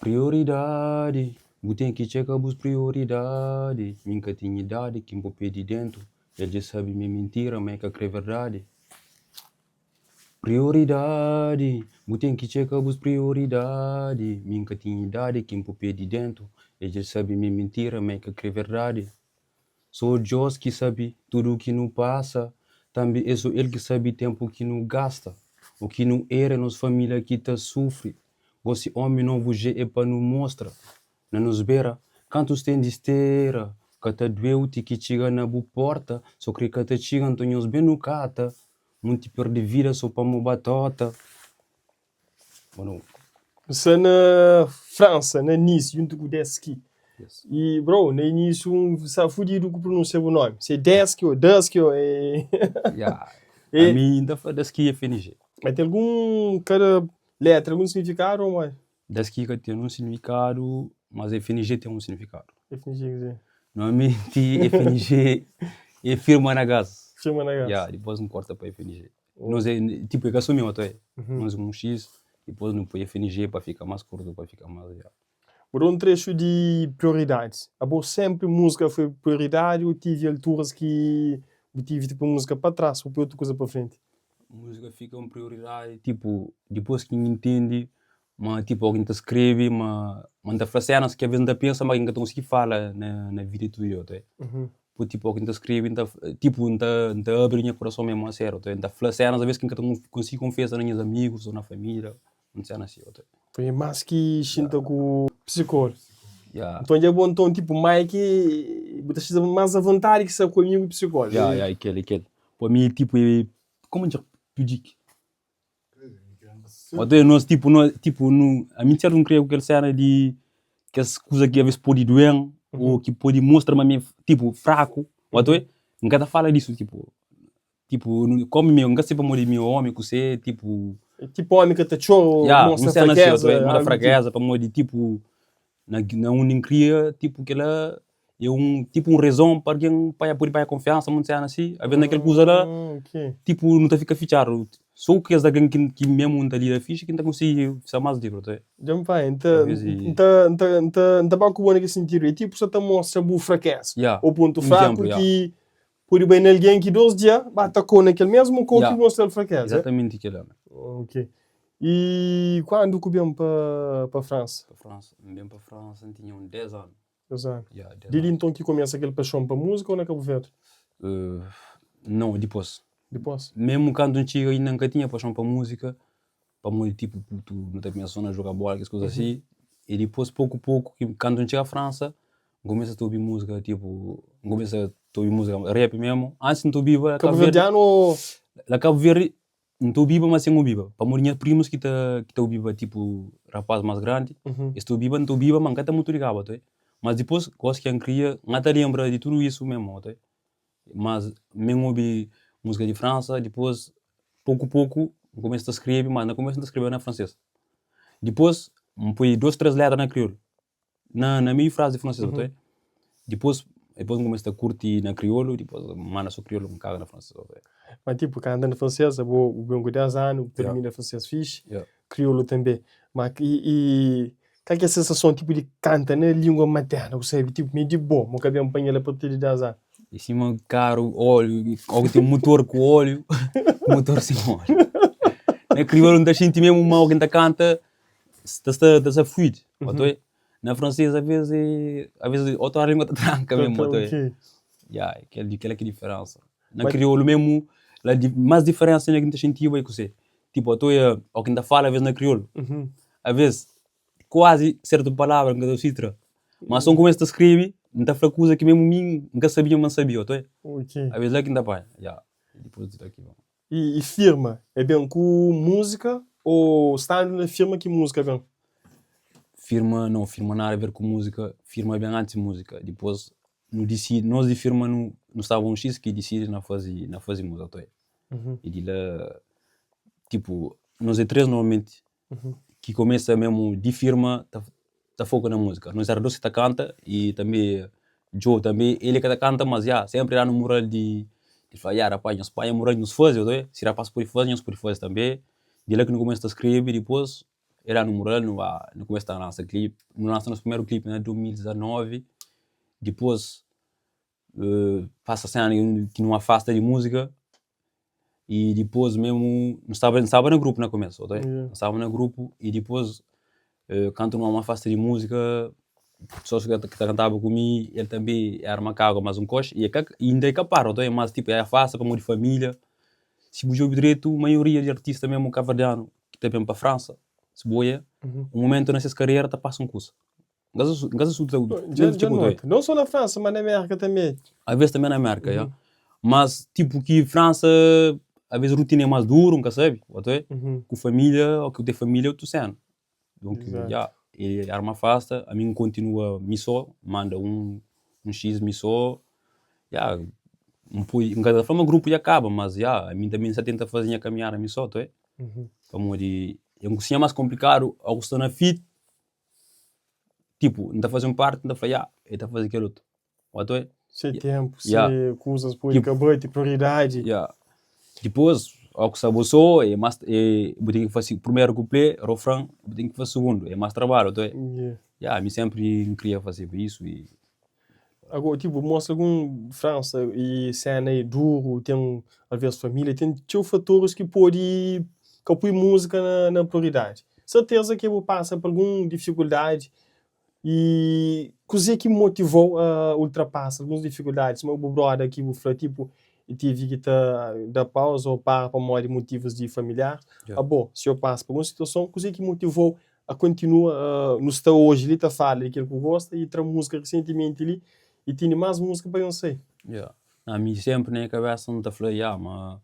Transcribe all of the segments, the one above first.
Prioridadi, bu ten ki txeka bus prioridadi Mi N ka ten idadi ki N po pé di dentu El dja sabe ma é mintira, ma e ka kre verdadi Prioridadi, bu ten ki txeka bus prioridadi Mi N ka ten idadi ki N po pé di dentu El dja sabe ma é mintira, ma e ka kre verdadi So Diós ki sabe tudu ki nu pasa Tanbe é so el ki sabe tenpu ki nu gasta O ki nu era é nos família ki ta sufri Gosi omi novu dje é pa nu mostra na nos bera Kantus ten di stera Ka ta dueu ti ki txiga na bu porta So kre ka ta txiga nton nhos ben nu kata Munti perde vida so pamo batota Boa noite. N sta na Fransa, na Nice, djuntu ku Desky. Yes. E bro, na inísiu N sta fudidu ku pronúnsia bu nomi. Se é Desky ô Dusky ô é. Yeah. É. Ami N ta fla Desky FNG. Mas ten algun, kada letra algun signifikadu ô modi? Desky ka ten un signifikadu, mas FNG ten un signifikadu. FNG kuzê? Normalmenti FNG é firma na gás. Firma na gás. Yeah, dipôs N korta pa FNG. Nos é, tipo, é ka só mi, oto é. Nos é um X, dipôs nu poi FNG pa fika más kurtu, pa fika más, yeah. Bu da un trechu di prioridadis. Abo sénpri múzika foi prioridadi ô tive alturas ki bu tive di poi múzika pa tras bu poi otu kuza pa frenti? Múzika fika un prioridadi, tipo, dipôs ki N intendi ma tipo óki N ta skrebe ma ma N ta fla sénas ki alvês N ta pensa ma N ka ta konsigi fala na na vida tudu dia, oto é. Pur tipo óki N ta skrebe N ta tipo N ta N ta abri nha kurason mésmu a sério, oto é. N ta fla sénas alvês ki N ka ta konsigi konfesa na nhas amigus ô na família, un séna asi, oto é. Foi más ki xinta ku psikólogu. Ya. Nton dja bo nton tipo Mike bu ta xinti más avontadi ki sta ku amigu i psikólogu. Ya, ya, é kel, é kel. Pa mi tipo é, komu N txoma? Pudik. Otu é nos tipo no tipo nu ami sertu N kria ku kel sena di kes kuza ki aves podi duen o ki podi mostra ma mi é tipo fraku otu é N ka ta fala disu tipo tipo komu mi N ka sibi pamodi mi é omi kuse tipo Tipo omi ka ta txora ya o un mostra sena si otu frakeza é mostra algu di tipo. frakeza pamodi tipo Na na undi N kria, tipu kila é un tipu un rezon pa algen panha pode panha konfiansa monti sena si, aves na kel kuza la, tipu nu ta fika fitxadu, so ku kes algen ki ki memu N ta lida fixi ki N ta konsigi sta mas livri ta Dja N panha, N ta N ta N ta N ta N ta ba ku bo na kel sintidu, é tipu sa ta mostra bu frakeza Ya, ô pontu un fraku izénplu, ya. ki pode bai na algen ki dos dia ba ta kô na kel mesmu kô Ya, ki mostra-l frakeza. izatamenti kila. Ok. I kuandu ku ben pa pa Fransa? Pa Fransa, N ben pa Fransa N tinha un 10 anu. 10 anu. Ya, 10 Di li anu. nton ki kumesa kel paxon pa múzika ô na Kabu Verdi? Uh, nau, dipôs. Dipôs? Mésmu kantu N txiga inda N ka tinha paxon pa múzika, pamodi tipu putu nu ta pensa sô na joga bóla, kes kuza asi. I dipôs poku poku ki kantu N txiga Fransa, N kumesa ta obi múzika tipu, N kumesa ta obi múzika rap mésmu. Antis N ta obiba na Kabu Verdi. Kabuverdianu ô? Na Kabu Verdi N ta obiba ma sen obiba, pamodi nha primus ki ta ki ta obiba tipu rapaz mas grandi, es ta obiba, N ta obiba ma N ka ta mutu ligaba otoe. Mas dipôs, gosi ki N kria, N ka ta lenbra di tudu isu memu otoe. Mas mi N obi múzika di Fransa, dipôs poku poku N kumesa ta skrebe, ma na kumesu N ta skrebeba na fransês. Dipôs N poi dos três letra na kriolu. Na na meiu frazi fransês mm -hmm. Dipôs dipôs N kumesa ta kurti na kriolu, dipôs N manda so kriolu N kaga na fransês otu. Ma tipu kanta na fransês abo bu ben ku 10 anu bu ta Yeah. dumina fransês fixi, Yeah. kriolu tanbe. Ma i i kal ki é sensason tipu di kanta na lingua materna bu sabe tipu mi di bo, mo ka ben panha-l a partir di 10 anu? É sima karu óliu, óki ten mutor ku óliu, mutor sen óliu. Na kriolu N ta xinti memu ma óki N ta kanta ta sta ta sta fluido, otoe. Na fransês aves é aves otu ora lingua ta tranka memu, otoe. Ya, kel kel ki diferensa. Na kriolu memu la di mas diferensa inda ki N ta xintiba é kuzê? Tipu otoe óki N ta fala aves na kriolu, aves kuazi sertu palavra N ka ta konsigi tra. Ma so N kumesa ta skrebe, N ta fla kuza ki memu mi N ka sabia ma N sabia, otoe. Aves la ki N ta panha, ya, dipôs di la ki. I firma é ben ku múzika ô standu na firma ki múzika ben? Firma não, firma nada a ver ku múzika, firma ben antis múzika, dipôs nu disidi, nos di firma nu nu staba un xis ki disidi na fazi na fazi múzika toia. I di la tipu nos é 3 normalmenti ki kumesa memu di firma ta ta foka na múzika. Nos éra dos ki ta kanta i tanbe Djo tanbe el ka ta kanta mas ya senpri danu mural di di fla ya rapaz nhos panha mural nhos faze otoe si rapaz pode faze nhos pode faze tanbe. Di la ki nu kumesa ta skrebe dipôs. El da-nu mural, nu ba, nu kumesa ta lansa klip. Nu lansa nos primeru klip na 2019, dipôs pasa sena ki nu afasta di múzika y dipôs memu nu staba nu staba na grupu na kumesu, oto? Nu staba na grupu y dipôs kantu nu afasta di múzika pessoas ki ta kantaba ku mi el tanbe era makaku mas un koxi y e ka inda e ka para oto? Mas tipu e afasta pamodi família. Si bu djobe dretu maioria di artista memu kabuverdianu ki ta ben pa Fransa si bu oia un mumentu na ses karera ta pasa un kusa. N ka sa suta Dja dja nota. Não só na França, mas na América também. Às também na América, ya. Mas tipo ki França, às vezes rotina é mais duro, N ka sabe, otu é. Ku família, o ki bu ten família é otu cena. Donc, ya, e arma afasta, ami N kontinua mi só, manda un un X mi só, ya, N poi, N ka ta fla ma grupu dja kaba, mas ya, ami também N sa tenta faze nha kaminhada mi só, otu é. Pamodi é un kusinha más konplikadu, óki bu sta na feat, Tipu, N ta faze un parti, N ta fla, ya, el ta faze kel otu. Otu é? Se ténpu, se kuzas pode ka bate, prioridadi. Ya. Dipôs, óki ku sta bo sô, é más, é, bu ten ki fase primeru kuplé, rofran, bu ten ki fase sugundu, é más trabadju, otu é? Ya, mi sénpri N kria fazeba isu i. Agora, tipo, mostra algun França e cena é duro, tem alvês família, tem txeu fatores ki pode ka pui múzika na, na prioridadi. Serteza ki bu pasa pa algun difikuldadi e kuzê ki motivou a ultrapasa alguns difikuldadi, sima bu broda ki bu fla tipo e tive ki ta da pauza ou para pamodi motivos di familiar. Abo, si bu pasa pa algun situason, kuzê ki motivou a kontinua nu sta oji li ta fala di kel ku gosta i tra múzika risentimenti li i tene más múzika pa nhos sai. Ya, ami sénpri na nha kabésa N ta fla ya ma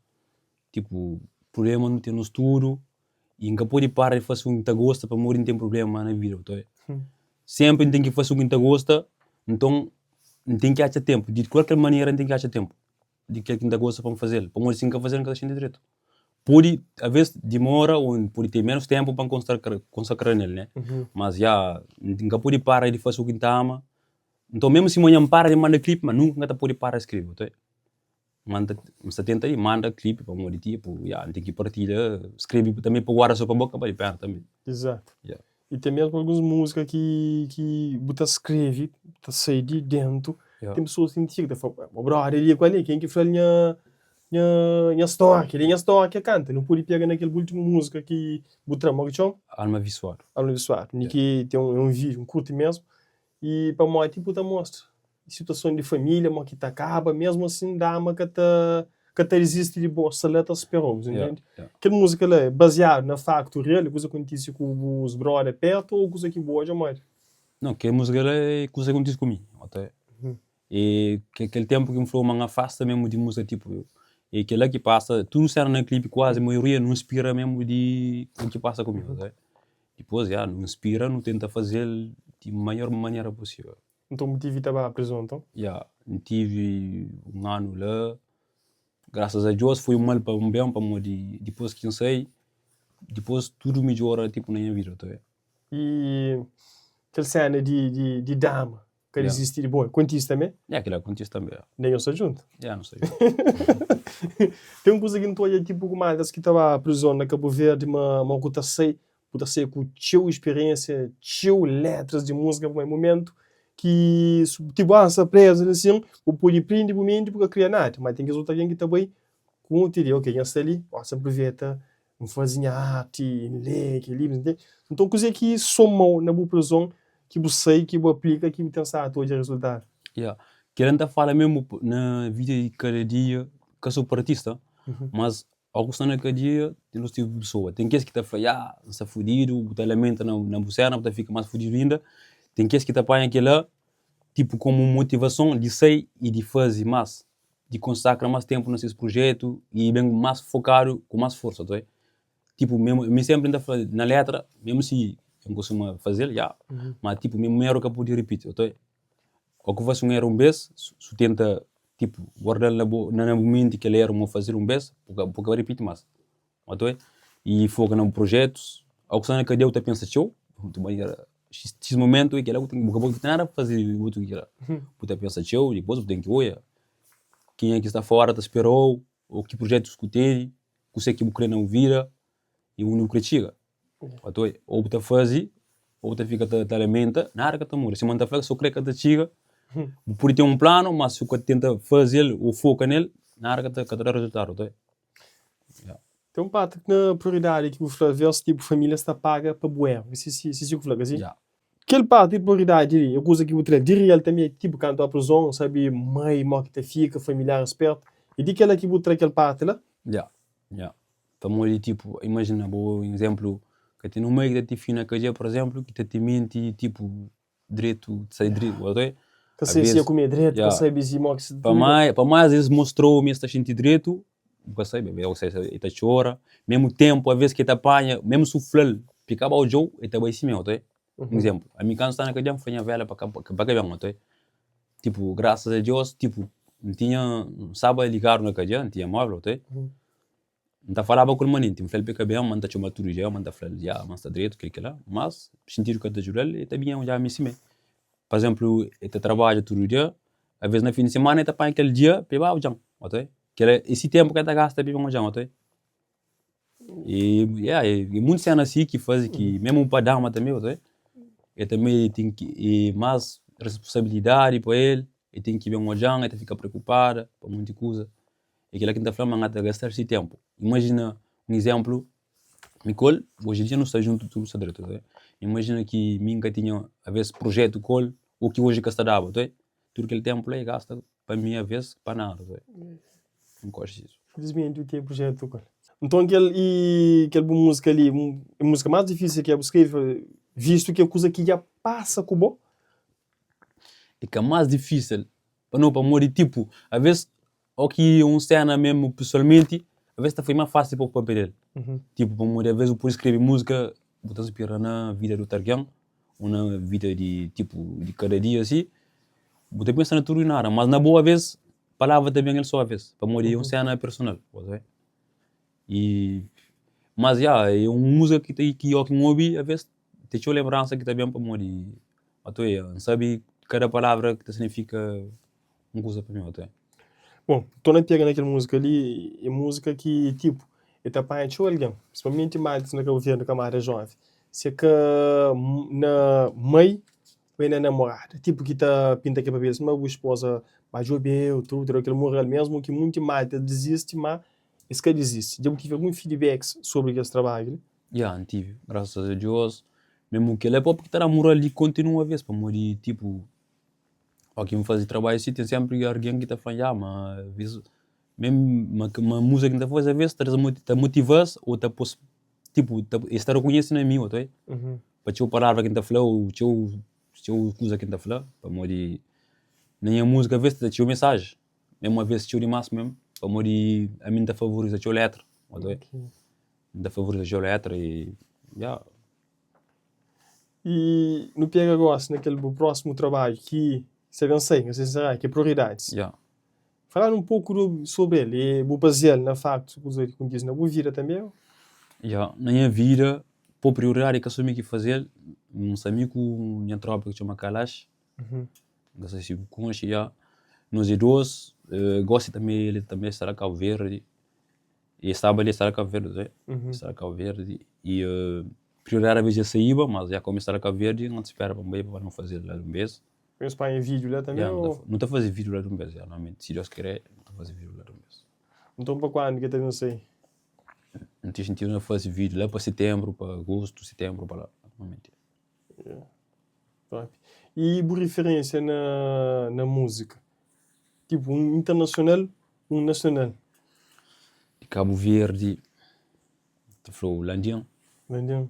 tipu prubléma nu ten nos tudu i N ka pode para di fase un ki N ta gosta pamodi N ten prubléma na vida bu ta obi? Sénpri N ten ki fase un ki N ta gosta nton N ten ki atxa ténpu di kualker manera N ten ki atxa ténpu di kel ki N ta gosta pa N faze-l pamodi si N ka faze-l N ka ta xinti dretu. Pode aves dimora ô N pode ten ménus ténpu pa N konsakra nel, né? Mas ya, N ka pode para di fase u ki N ta ama. Nton, mésmu si manhan N para di manda klipi, ma nunka N ka ta pode para di skrebe. Oto ma N sta tenta di manda klipi pamodi tipu, ya, N ten ki partilha, skrebe tanbe pa guarda so pa bo ka bali pena tanbe. Izatu. I ten mesmu alguns múzika ki ki bu ta skrebe, ta sai di déntu, ten pesoas ki ta txiga ta fla, Bo brother li ku ali, ken ki fla-l nha nha nha stória? Kel-li é nha stória ki el kanta. Nu pode pega na kel últimu múzika ki bu tra, modi ki txoma? Alma Visuadu. Alma Visuadu. Mi ki ten un vídiu, N kurti mesmu. I pamodi bu ta mostra situason di família, modi ki ta kaba, mesmu asin dama ka ta ka ta dizisti di bo, sta la ta spera-u, bu ntende? Kel múzika la é baziadu na faktu real, kuza kontise ku bus brother pertu ô kuza ki bu odja modi? Nau, kel múzika la é kuza ki kontise ku mi, ota. E kel ténpu ki N fla-u ma N afasta mésmu di múzika, tipu, é kel-la ki pasa, tudu séna na klipi kuazi maioria nu inspira mésmu di u ki pasa ku mi, ota. Dipôs, ya, nu inspira, nu tenta faze-l di maior manera pusível. Nton, bu tivi ta ba prizon, nton? Ya, N tivi un anu la. Grasas a Diós, foi un mal pa un ben, pamodi dipôs ki N sai, dipôs tudu midjora, tipu, na nha vida, ta obi? I kel séna di, di, di dama ka dizisti di bo, kontise tanbê? Ya, kel-la kontise tanbê, ya. Inda nhos sta djuntu? Ya, nu sta djuntu. Ten un kuza ki N ta odja, tipu, ku maltas ki ta ba prizon na Kabu Verdi, ma, ma ku ta sai, Bu ta sai ku txeu speriensia, txeu letras di musika pa mumentu ki ti bu sta prezu asin, bu pudi prindi bu menti bu ka kria nada, ma ten kes otu algen ki ta bai ku otu ideia, ok, nha sta li, gosi apruveta N fazi nha arti, N lê kel-li, nton kuzê ki somau na bu prizon ki bu sai, ki bu aplika, ki bu ten stadu ta odja rezultadu? Ya, kel-la N ta fala mésmu na vida di kada dia, ka so pa artista, mas Ó ku sta na kadia ten dus tipu di pesoa. Ten kes ki ta fla, Ya, N sta fudidu, bu ta lamenta na bu sena, bu ta fika más fudidu inda. Ten kes ki ta panha kel-la tipu komu un motivason di sai i di faze más, di konsakra más ténpu na ses prujétu i ben más fokadu ku más forsa. Ta obi? Tipu memu, mi sénpri N ta fla na létra, memu si N kustuma faze-l, ya, má tipu memu éru ka pode ripiti. Ta obi? Ó ku fase un éru un bês, su tenta Tipu, guarda-l na bu na bu menti kel eru ma bu faze-l un bês, bu ka bu ka ripiti más. Otu é, i foka na bu projetus, óki bu sta na kadia bu ta pensa txeu, di manera xis mumentu é kila bu ten bu ka pode nada pa faze otu ki kila. Bu ta pensa txeu, dipôs bu ten ki oia kenha ki sta fora ta spera-u, ô ki projetus ku tene, kuse ki bu kre na bu vida i undi bu kre txiga. Atoe, ou bu ta faze, ou bu ta fika ta, ta lamenta, nada ka ta muda. Sima N ta fla, si bu kre ka ta txiga, bu pode ten un planu, ma si bu ka tenta faze-l ou foka nel, nada ka ta, ka ta da rezultadu. Atoe, ya. Ten un parti na prioridadi ki bu fla avês ki bu família sta paga pa bu eru. Si, si, si ku fla, ka si? Ya. Kel parti di prioridadi li é kuza ki bu tra di real tanbê, tipu kantu ba prizon, sabe mai mo ki ta fika, familiaris pertu. É di kela ki bu tra kel parti la? Ya, ya. Pamodi tipu, imajina bo izénplu, ka ten un mai ki ta ti fina kadja, pur izénplu, ki ta ti minti tipu dretu, ta sai dretu, ok? Ka sabe si e kume dretu, ka sabe si mo ki si Pa mai, pa mais es mostrou ma es ta xinti dretu, bu ka sabe, ou seja, e ta txora, mesmu tempu aves ki e ta panha, mesmu si bu flal pa e ka ba odjau, e ta bai simé, ok? Un izénplu, ami kantu sta na kadia, N fla nha velha pa ka pa ka ben, ok? Tipu, grasas a Dios, tipu, N tinha, N staba ligadu na kadia, N tinha móvel, ok? N ta falaba ku el manenti, N fla-l pa e ka ben, ma N ta txoma-l tudu dia, ma N ta fla-l, ya, ma N sta dretu, kel kel-la. Mas, xintidu ka ta djuda-l, e ta binha odja mi simé. Pa izénplu, e ta trabadja tudu dia, aves na fin di simana e ta panha kel dia pa e ba odja-m, otoe. Kel-la é si ténpu ki e ta gasta pa e ben odja-m, otoe. E, ya, e monti séna si ki faze ki, mésmu pa dama tanbe, otoe, e tanbe ten ki, e más responsabilidadi pa el, e ten ki ben odja-m, e ta fika preokupada pa monti kuza. É kila ki N ta fla ma N ka ta gasta si ténpu. Imajina un izénplu, mi ku el, oji dia nu sta djuntu tudu sta dretu, ta Imajina ki mi N ka tinha avês prujétu ku el ô ki oji ka sta daba, ta Tudu kel ténpu la e gasta pa mi avês pa nada, ta N gosta disu. Filismenti bu ten prujétu ku el. Nton kel i kel bu múzika li é múzika más difísil ki bu skrebe vistu ki é kuza ki dja pasa ku bo? É ka más difísil pa no pamodi tipu avês Ó ki un sena mesmu pesoalmenti, aves ta foi más fásil pa bu papia del. Tipu, pamodi aves bu pode skrebe múzika, bu ta nspira na vida di otu algen, ô na vida di tipu di kada dia si, bu ta pensa na tudu i nada, mas na bo aves palavra ta ben el sô aves, pamodi é un sena personal, bu ta I mas ya, é un múzika ki ta ki óki N obi aves ten txeu lenbransa ki ta ben pamodi atoia N sabe kada palavra ki ta signifika un kuza pa mi otu é. Bon, torna pega na kel múzika li, é múzika ki tipu, e ta panha txeu algen, prinsipalmenti matis na Kabu Verdi, kamada jóven. Si é ka na mai ô é na namorada, tipu ki ta pinta kel papel sima bu espoza ba djobe-u, tudu, ta da-u kel moral, mésmu ki munti mati ta dizisti, má es ka dizisti. Dja bu tive algun feedbacks sobri kes trabadju li? Ya, N tive, grasas a Dios. Mésmu kel-la é própi ki ta da moral di kontinua vês, pamodi tipu, Ó ki N faze trabadju si, ten sénpri argen ki ta fla-m, ya, ma aves, ma ma múzika ki N ta faze aves ta ta motiva-s ô ta pô-s, tipu, ta es ta rekonhese na mi, otu oi, pa txeu palavra ki N ta fla ô txeu txeu kuza ki N ta fla, pamodi na nha múzika aves ta txeu mensaji, mésmu aves txeu dimás mésmu, pamodi ami N ta favoriza txeu létra, otu oi, N ta favoriza txeu létra i ya. I nu pega gosi na kel bu prósimu trabadju ki sta ben sai, ka si será, ki é Prioridadis. Ya. Fala-nu un poku do sobri el i bu bazia-l na faktus kuza ki kontise na bu vida tanbê. Ya, na nha vida, pô prioridadi é ka sô mi ki faze-l, N sta mi ku nha trópa ki txoma Kalash, N ka sa si bu konxe, ya. Nos é dôs, gosi tanbê el tanbê sta na Kabu Verdi. E staba li, staba Cabo Verde, mm -hmm. Staba Cabo Verde e uh, primeira vez já saíba, mas já como estava Cabo Verde, não te espera para para não fazer lá de um vez. Mas para vídeo lá também? Yeah, ou... Não está fazer vídeo lá de um vez, yeah, normalmente, se Deus querer, não está fazer vídeo lá de um vez. Então para quando que também sei? Não tem sentido não fazer vídeo lá para setembro, para agosto, setembro, para lá, normalmente. Yeah. Top. E bu referência na, na música? Tipo, um internacional, um nacional. Di Cabo Verde, ta fla-u Landian. Landian.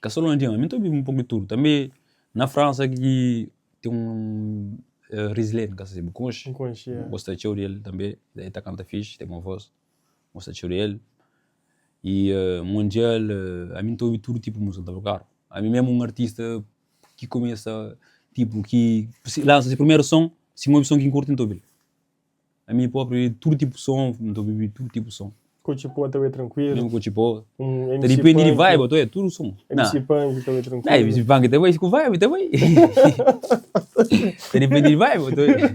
Ka só Landian, ami N ta obi un poku di tudu. Tanbe na Fransa ki ten un uh, Rizlen, ka sa si bu konxe. N konxe, yeah. N gosta txeu di el tanbe, el ta kanta fixi, ten bon vós. N gosta txeu di el. I uh, mundial, uh, ami N ta obi tudu tipu múzika, N ta fla, klaru. Ami mesmu un artista ki kumesa, tipu, ki lansa se primeru son, si N obi son ki N kurti, N ta obi-l. Ami propi, tudu tipu son, N ta obi tudu tipu son. Kotxi pó ta bai trankuilu. Mesmu kotxi pó. Un Ta MC dipende di Punk. vibe, oto é tudu son. MC Punk ta bai Nah, trankuilu. MC Punk ta bai ku vibe, ta bai. Ta dipende di vibe, oto é.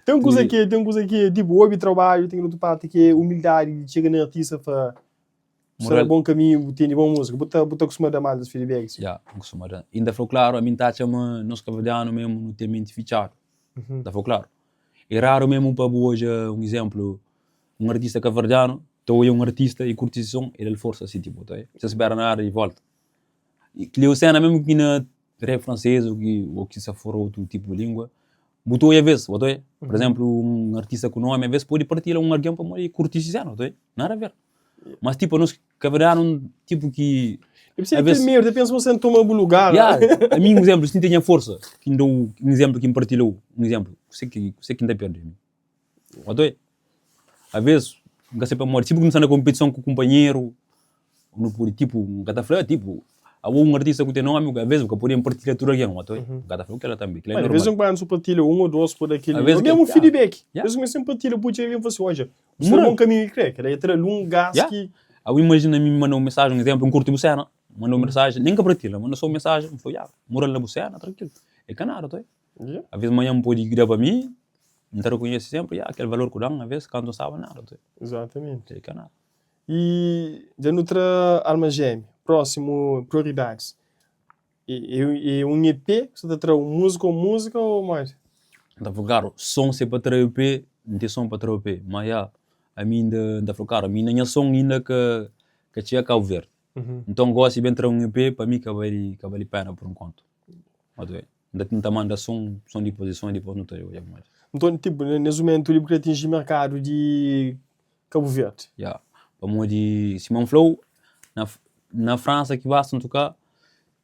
Ten un kuza ki, ten un kuza ki, tipo, obi trabadju, ten kel otu parti ki é umildadi di txega na artista fla. Bu sta na bon kaminhu, bu tene bon múzika. Bu ta bu ta kustuma da maltas feedback si? Ya, N kustuma da. I N ta fla-u klaru, ami N ta atxa ma nos kabuverdianu memu nu ten menti fitxadu. N ta fla-u klaru. É raru memu pa bu odja un izénplu, un artista kabuverdianu ta odja un artista i kurti si son, e da-l forsa si tipo, ta sen spera nada di volta. I kel-li é un séna memu ki na rap fransês ô ki ô ki sa for otu tipu di língua, bu ta odja vês, bu ta odja. Pur izénplu, un artista ku nómi avês pode partilha un algen pamodi e kurti si séna, bu ta odja. Nada a ver. Mas tipo anos kabuverdianu tipo ki Debe ser aquele medo, de pensa você toma bu lugar. Ya, ami un izénplu, si N ten nha forsa, ki N da-u un izénplu ki N partilha-u un izénplu, kuse ki kuse ki N ta perde mi? Bo ta obi? Avês N ka sabe pamodi, si bu kumsa na konpetison ku kunpanheru, nu pode tipo, N ka ta fla tipo, abo un artista ku ten nomi, avês bu ka pode partilha tudu algen, bo ta obi? N ka ta fla kila tanbe, kila é Mas de vez normal. em quando su partilha um ou dois por aquele, Avês ou ke mesmo ya, feedback. ya. Às vezes partilha putxa alguém fala assim, odja, bu sta na Moral. bom caminho e kre, kila é tra-l um gás Ya. ki Abo imajina mi manda un mensajen, un izénplu, N kurti bu séna, manda un mensajen, nen ka partilha, manda sô un mensajen, N fla, ya, moral na bu séna, trankilu. É ka nada, ta obi? Ya. Avês manhan N pode da pa mi, N ta rekonhese sénpri, ya, kel valor ku da-m, avês kantu N staba nada, ta obi? Exatamente. É ka nada. E dja nu tra Alma Gémia, prósimu prioridadis. É un EP ki sta ta tra un múzika ô múzika ô modi? N ta fla klaru, son si é pa tra EP, N ten son pa tra EP. Ma ya, ami inda, N ta fla klaru, ami inda nha son inda ka ka txiga Kabu Verdi. Nton gosi ben tra un EP pa mi ka bali ka bali pena pur enkuantu. N ta tenta manda son, son dipôs di son, dipôs nu ta odja modi. Nton, tipo, nes mumentu li bu kre atinji merkadu di Kabu Verdi? Ya, pamodi sima N fla-u, na na Fransa ki basta N toka,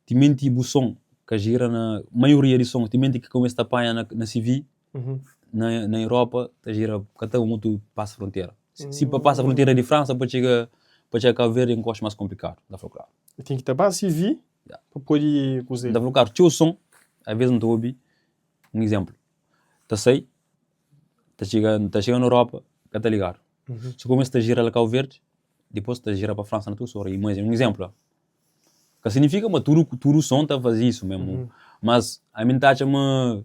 timenti bu son ka jira na maioria di son, timenti ki kumesa ta panha na na CV, na na Europa ta jira, ka ta mutu pasa frontera. Si pa pasa frontera di Fransa pa txiga pa txiga Kabu Verdi é un koxa más konplikadu, N ta fla klaru. Ten ki ta ba CV Pa pode kuze. N ta fla karu txeu son, alvês N ta obi, un izénplu, ta sai, ta txiga, ta txiga na Europa, ka ta ligadu. Si kumesa ta jira la Kabu Verdi, dipôs ta jira pa Fransa na tudu sora. Imajina, un izénplu, ka signifika ma tudu, tudu son ta faze isu mésmu, mas ami N ta atxa ma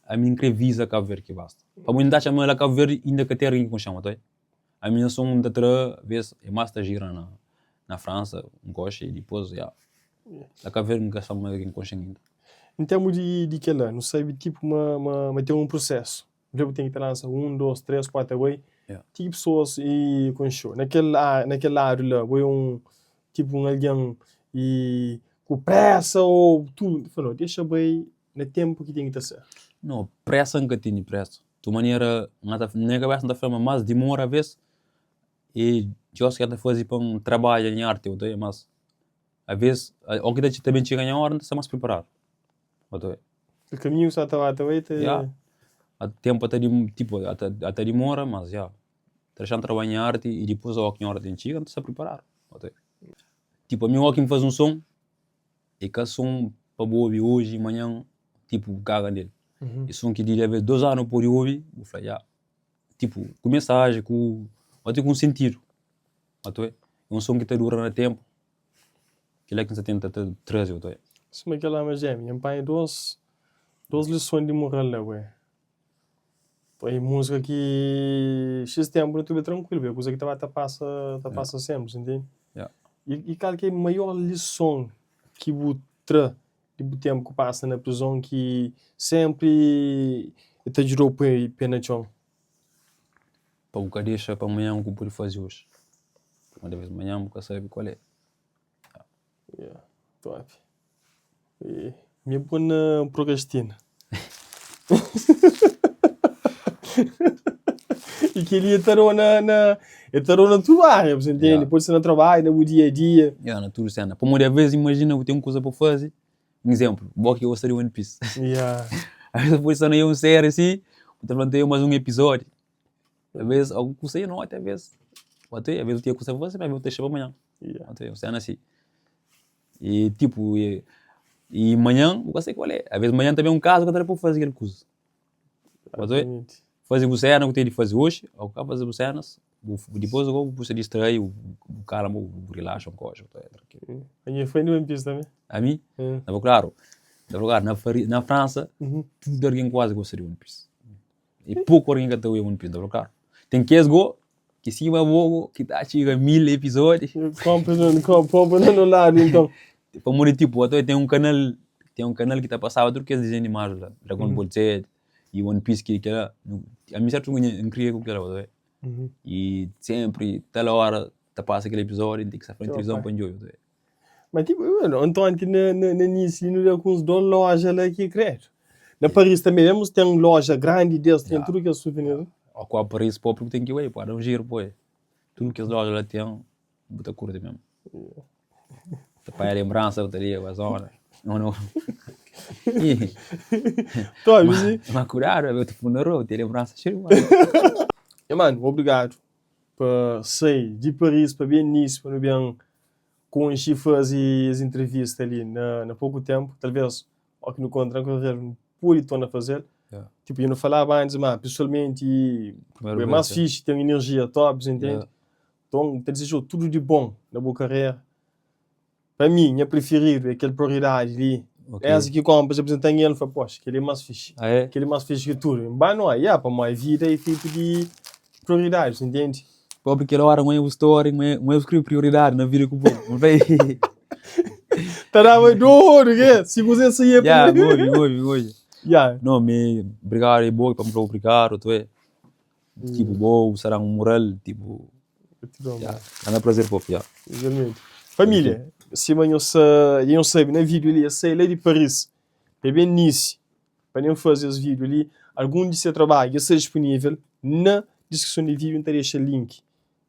ami N kre viza Kabu Verdi ki basta. Pamodi N ta atxa ma la Kabu Verdi inda ka ten algen ki konxe-m, ta oi? Ami nha son ta tra vez é mas ta gira na na França un koxe e dipôs ya la Cabo Verde nka sta ma kin konxe inda. Em termu di di kela nu sabi tipo ma ma ma ten un prosesu bu ten ki ta lansa 1, 2, 3, 4 ta bai ti ki pesoas i konxeu na kel na kel ladu la bo é un tipo un algen i ku presa ou tu fla no dexa bai na ténpu ki ten ki ta ser. No, présa N ka tene présa. Tu manera, N ta, na nha kabésa N ta fla ma más dimora aves é Diós ki ta faze pa N trabadja nha arti, bu ta obi? Mas aves, óki ta ta ben txiga nha óra N ta sta más priparadu, bu ta obi? Kel kaminhu ki sa ta ba ta bai ta. Ya, ténpu ta tipo ta dimora, mas ya, ta dexa-m trabadja nha arti i dipôs óki nha óra ten txiga N ta sta priparadu, bu ta obi? Tipo ami óki N faze un son. É ka son pa bu obi oji, manhan, tipu bu kaga nel. É son ki di deve dos anu bu pode obi, bu fla ya. Tipu, ku mensaji, ku ate ku un sentidu. Ato é un son ki ta dura na tenpu. Kila ki N sa tenta ta traze, ato é. Suma kel ama jemia, N panha dos dos lison di moral la, bué. Foi múzika ki xis ténpu nu ta obi trankuilu, pabia kuza ki ta ba ta pasa, ta pasa sénpri, bu ntende? I kal ki é maior lison ki bu tra di bu ténpu ku pasa na prizon ki sénpri e ta djuda-u poi pé na txon? Pa bu ka dexa pa manhan ku bu pode faze oji, pamodi alvês manhan bu ka sabe kual é. Yeah, top. E mi é bon na prokrastina. E kel-li é ta dó na, na, é ta dó na tudu área, bu ntende? Yeah. Pode ser na trabadju, na bu dia a dia. Yeah, na tudu sena. Pamodi alvês imajina bu ten un kuza pa faze, un izénplu, bo ki gosta di One Piece. Yeah. Alvês bu pode sta na un série si, bu ta fla N ta odja más un episódiu. Alvês algun kusa i noti, alvês bu ta alvês bu tinha kusa pa faze, mas bu ta dexa pa manhan. Yeah. Bu ta un sena si. I tipu, i manhan bu ka sabe kual é. Alvês manhan ta ben un kazu ka ta da pa bu faze kel kuza. Bu ta faze bu sena ku ten di faze oji, ô ka faze bu senas, bu dipôs bu bu distrai, bu kalma, bu rilaxa un koxa, bu ta trankilu. Ami é fã di One Piece tanbe. Ami? Na fla klaru, na fla klaru, na Fransa tudu algen kuazi gosta di One Piece. E poku algen ka ta oia One Piece, na fla klaru. Ten kes go. Ki sima bo ki ta txiga 1000 episódio. Konpra na konpra na no ladu inton. Pamodi tipo até ten un kanal ten un kanal ki ta pasaba tudu kes dizenhu animadu la, Dragon Ball Z i One Piece ki kela ami sertu N kria ku kela ta obi? I sempri tal ora ta pasa kel episódio N ten ki sta frenti tilivizon pa N djobe ta obi? Ma tipo ontonti na na Nice li nu da ku uns dos loja la ki kredu. Na Paris tanbe mesmu ten loja grandi des ten tudu kes souvenir. Ó ku a Paris propi bu ten ki bai pa da un jiru poi. Tudu kes loja la ten bu ta kurti mesmu. Ta panha lenbransa bu ta leba zona. Ma kudadu bu ta funda rua bu ten lenbransa xeiu di Nha manu obrigadu pa sai di Paris pa ben Nice pa nu ben konxe i faze es intrivista li na na poku ténpu, talvês óki nu kontra na Kabu Verdi nu pode torna faze-l. Tipu dja nu falaba antis ma pesoalmenti é más fixi, ten inerjia top, bu intende? Nton, N ta dizeja-u tudu di bon na bu karera. Pa mi, nha prifiridu é kel prioridadi li. Es ki konpa dja aprizentan el, N fla, poxa, kel-li é más fixi. Kel-li é más fixi ki tudu. N ba no, ya, pamodi vida é fetu di prioridadis, intende? Pobre kel ora mãe bu story, mãe mãe bu skrebe prioridade na vida ku bo. N fla Ta daba dor, ke? Si kuzê saía pa Ya, N obi, N obi, N obi. Ya. No, mi obrigadu e bo pa N fla obrigadu, tu é. Tipo bo, bu sa da-m un mural, tipo. Ya, granda prazer pope, ya. Igualmente. Família, sima nhos sa, dja nhos sabe na vídeo li, es sai la di Paris pa ben Nice pa ben faze es vídeo li. Algun di se trabadju dja sta disponível na diskrison di vídeo. N ta dexa link.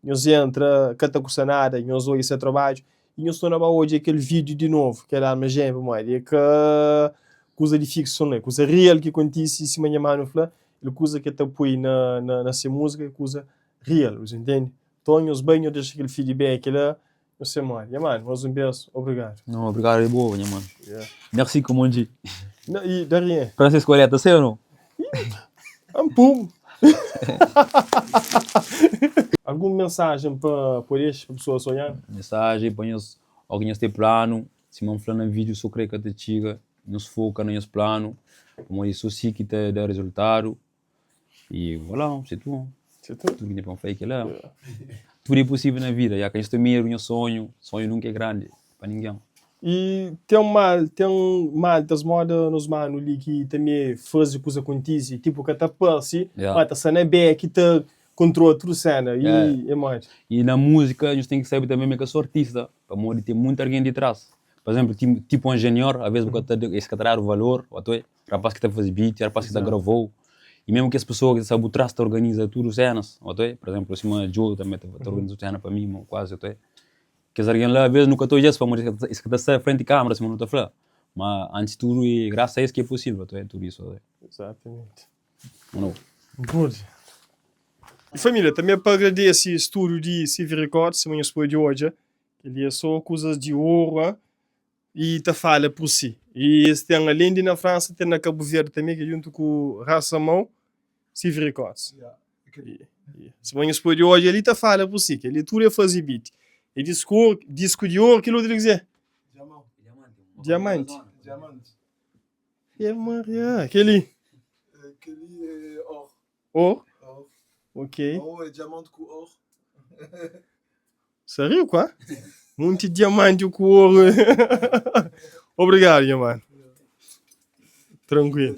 Nhos entra, ka ta kusta nada, nhos odja se trabadju i nhos torna ba odja kel vídeo di novu, kel alma jémia, pamodi é ka kuza di fikson, é kuza real ki kontise, sima nha manu fla, el kuza ki el ta poi na na se múzika é kuza real, nhos intende? Nton nhos bai nhos dexa kel feedback la. Nhos ten modi. Nha mano, mas un bes, obrigado. Não, obrigado e boa, nha mano. Yeah. Merci, como on dit. Não, e de rien. Francês correto, sei ou não? Um pum. Algun mensagem pa pa dexa pa pessoas sonhar? Mensagem pa nhos, ó ki nhos ten planu, sima N fla na vídeo, so kre ka ta txiga, nhos foka na nhos planu, pamodi so si ki ta da rezultadu. E voilà, c'est tout. C'est tout. Tudu ki ten pa N fla é kila. Tudu é posível na vida, ya ka nhos ten medu nhos sonhu, sonhu nunka é grandi pa ningen. E ten mal, ten maltas moda nos manu li ki tanbe faze kuza kontise, tipu ka ta parse, ma ta sta na bek ta kontrola tudu sena e é modi. E na múzika nhos ten ki sabe tanbe ma é ka so artista, pamodi ten munti algen di tras. Pa izénplu, tipu enjenior, aves bu ka ta, es ka ta dadu valor, otoe. Rapaz ki ta faze beat, rapaz ki ta gravou e mesmo kes pessoa ki ta sta bu tras ta organiza tudu cenas, otoe, por exemplo, sima Djo tambe ta organiza tudu cena pa mi, kuazi, otoe. Kes algen la aves nu ka ta odja-s pamodi es ka ta sta frenti kamera sima nu ta fla, ma antis di tudu e grasa a es ki e posivel, otoe, tudu isu, otoe. Exatamente. Mano. Good. E família, também pa agradece estúdio di CV Records, sima nhos pode odja, kel-li é só kuzas di oru, ah. E ta fala pur si. E es ten alen di na Fransa, ten na Kabu Verdi tanbe, ki é djuntu ku Raça Mau, Civi Records. Sima nhos pode odja li, ta fala pur si. Kel-li tudu é faze beat. É disku, disku di oru, kel otu li kuzê? Diamanti. É Maria, kel-li? Kel-li é or. Or? Or. Ok. Or é diamante ku or. Sariu kwa? Munti diamante ku oru. Obrigado, nha mano. Tranquilo.